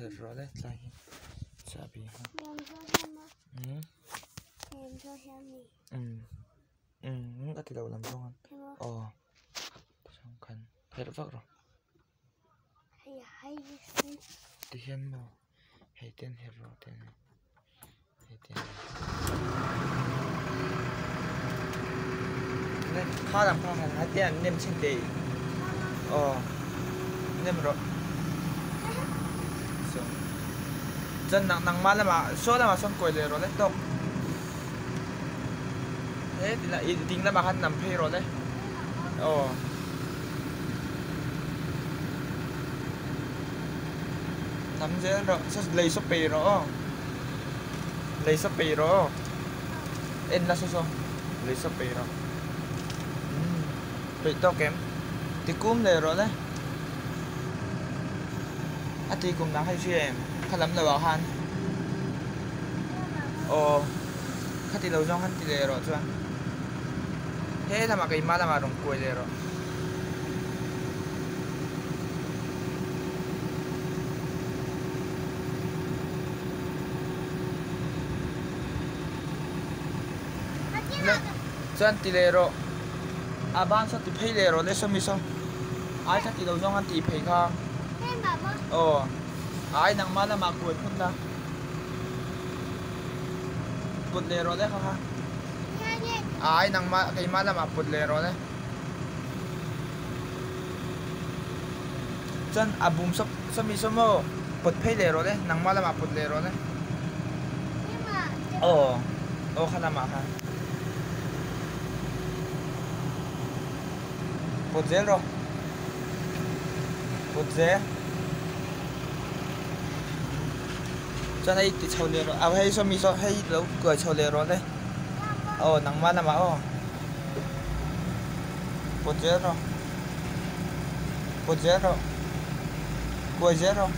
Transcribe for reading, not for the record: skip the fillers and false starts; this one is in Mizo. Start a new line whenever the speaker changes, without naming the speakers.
Her rawh le tlai hi chahbi kha. Um a ti lo lam zawng an aw tichuan khan herh vak rawh tihian maw hei ten herh rawh ten hei ten kha lam kha han heti an nem chhin teh aw nem rawh chuan nangmah lamah saw lamah sawn kawi leh rawh le tawk. He tilai ih ding lamah khan nam phei rawh le aw nam zel rawh saw lei saw pei rawh aw lei saw pei rawh aw en la saw saw lei saw pei rawh umm peih tawk em ti kum leh rawh le a ti kum dang kha i hria em kha lam lo ah khan. Aw khati lo zawng khan ti leh rawh chuan he lamah keimah lamah rawn kuai leh rawh. Chuan ti leh rawh a ban saw ti phei leh rawh le sawmi saw ai khati lo zawng khan tih phei kha aw ai nangmah lamah kuai phawt la. Put leh rawh le kha kha. Ai nangmah keimah lamah put leh rawh le. Chuan a bum sawp sawmi saw maw put phei leh rawh le nangmah lamah put leh rawh le. Aw aw kha lamah khan. Put zel rawh. Put zel. Chuan hei ti chho leh rawh a hei saw mi saw hei lo kuai chho leh rawh le aw nangmah lamah aw put zel rawh put zel rawh kuai zel rawh.